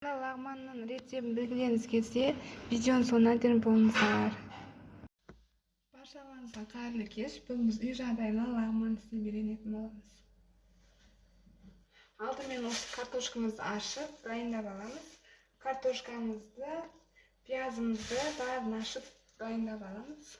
Лағманның рецептін білгілеріңіз келсе, видеоның соңына дейін болыңыздар. Баршаларыңызға қайырлы кеш. Бүгін біз үй жағдайында лағман істеп үйренетін боламыз. Алдымен осы картошкамызды аршып дайындап аламыз. Картошкамызды, пиязымызды бәрін аршып дайындап аламыз.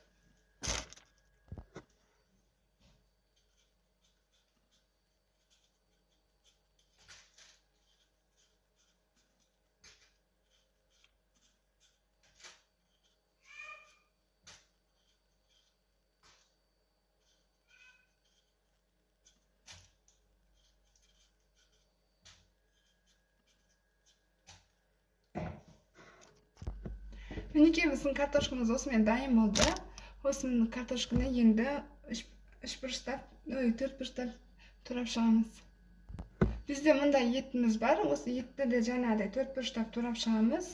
Мінекей, біздің картошкамыз осымен дайын болды. Осының картошканы енді үш бұрыштап, ой, төрт бұрыштап турап шығамыз. Бізде мындай етіміз бар. Осы етті де жаңағыдай төрт бұрыштап турап шығамыз.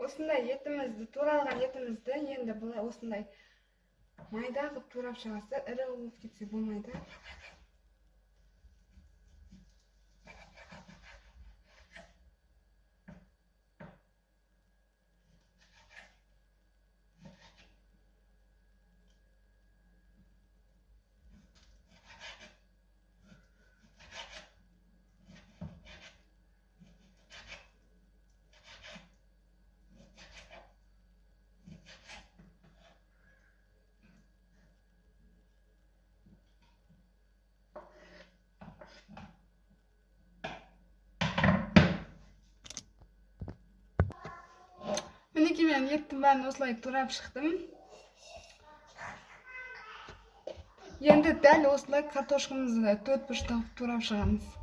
Осындай етімізді, туралған етімізді енді былай осындай майда қылып турап шығасыздар. Ірі болып кетсе болмайды. Мінекей, мен еттің бәрін осылай турап шықтым. Енді дәл осылай картошкамызды төрт бұрыштап турап шығамыз.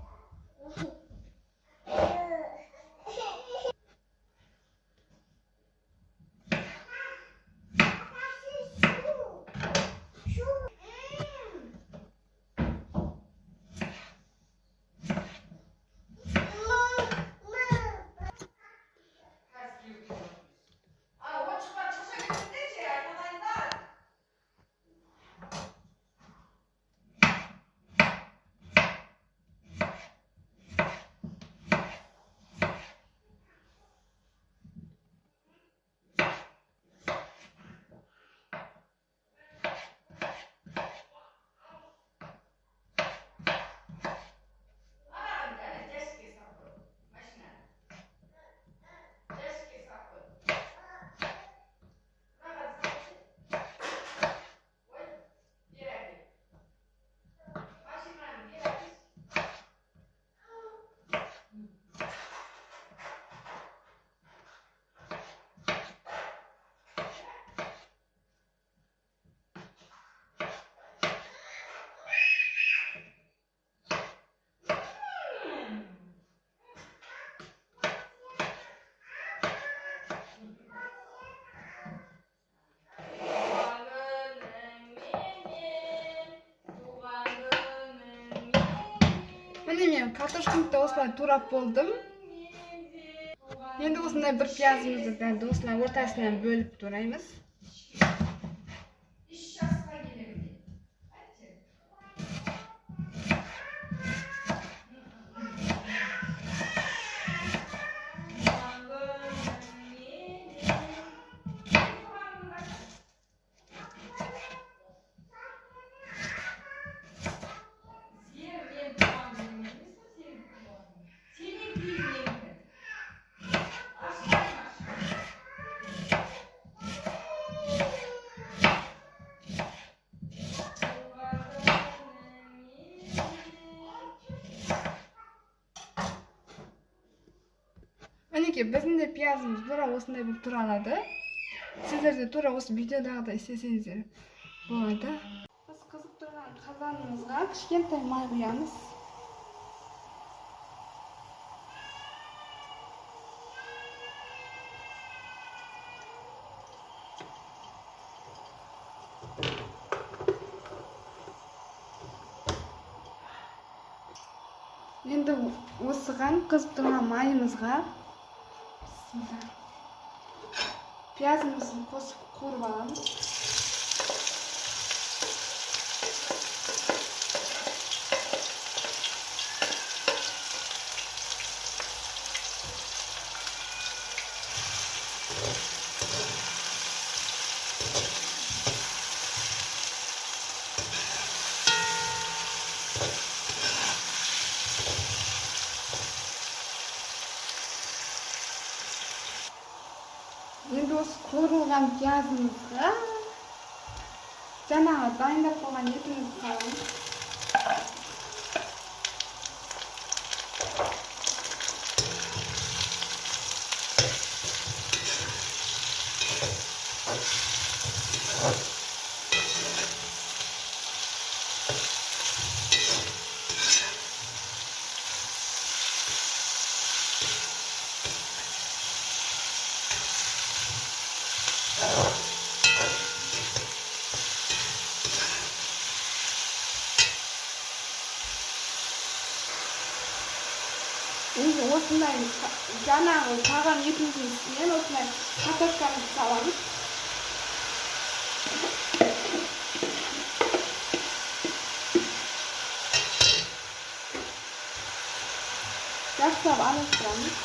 Міне, мен картошкамды осылай турап болдым. Енді осындай бір пиязымызды дәл осылай ортасынан бөліп тураймыз. Мінекей, біздің де пиязымыз тура осындай болып туралады. Сіздер де тура осы видеодағыдай істесеңіздер болады. Біз қызып тұрған қазанымызға кішкентай май құямыз. Енді осыған қызып тұрған майымызға, бисмилля, пиязымызды қосып қуырып аламыз. Енді осы қуырылған пиязымызға жаңағы дайындап қойған етімізді саламыз. Енді осындай жаңағы салған етіміздің үстінен осындай картошкамызды саламыз. Жақсылап араластырамыз.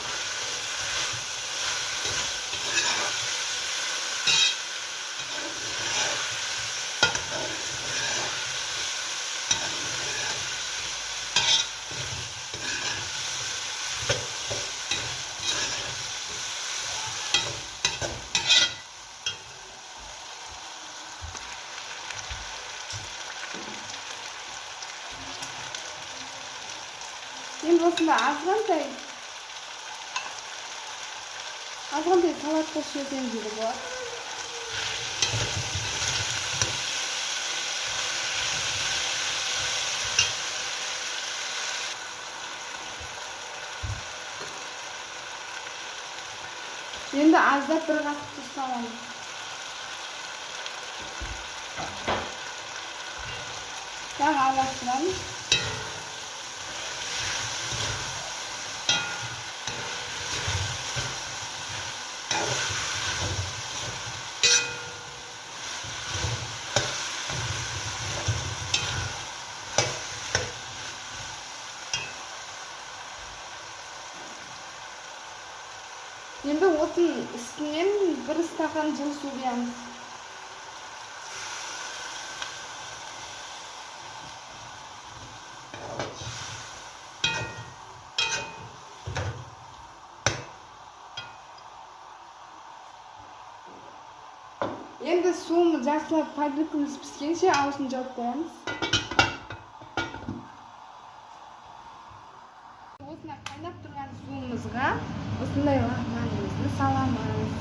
Енді осында азғантай салат қосып жіберсеңіз де болады. Енді аздап бір қасық тұз саламыз. Тағы араластырамыз. Енді осының үстінен бір стақан жылы су құямыз. Енді суымыз жақсылап подливкамыз піскенше аузын жауып қоямыз. Осындай қайнап тұрған суымызға осындай лағманымызды саламыз.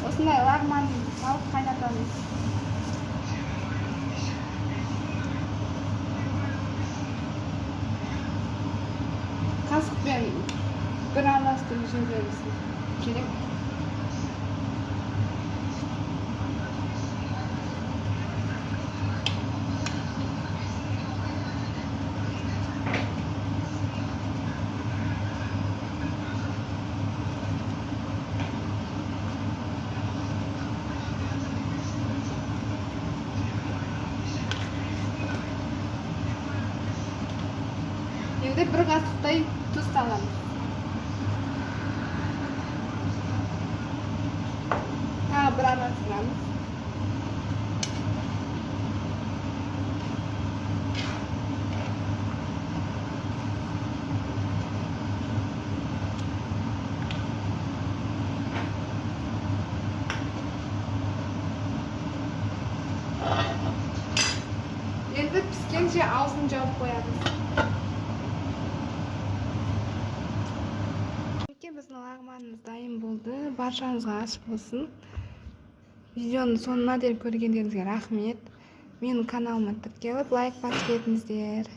Осындай лағманымызды салып қайнатамыз. Қасықпен бір араластырып жібереміз керек. Енді бір қасықтай тұз саламыз. Тағы бір араластырамыз. Енді піскенше аузын жауып қоямыз. Мінекей, біздің лағманымыз дайын болды. Баршаңызға ас болсын. Видеоның соңына дейін көргендеріңізге рахмет. Менің каналыма тіркеліп, лайк басып кетіңіздер.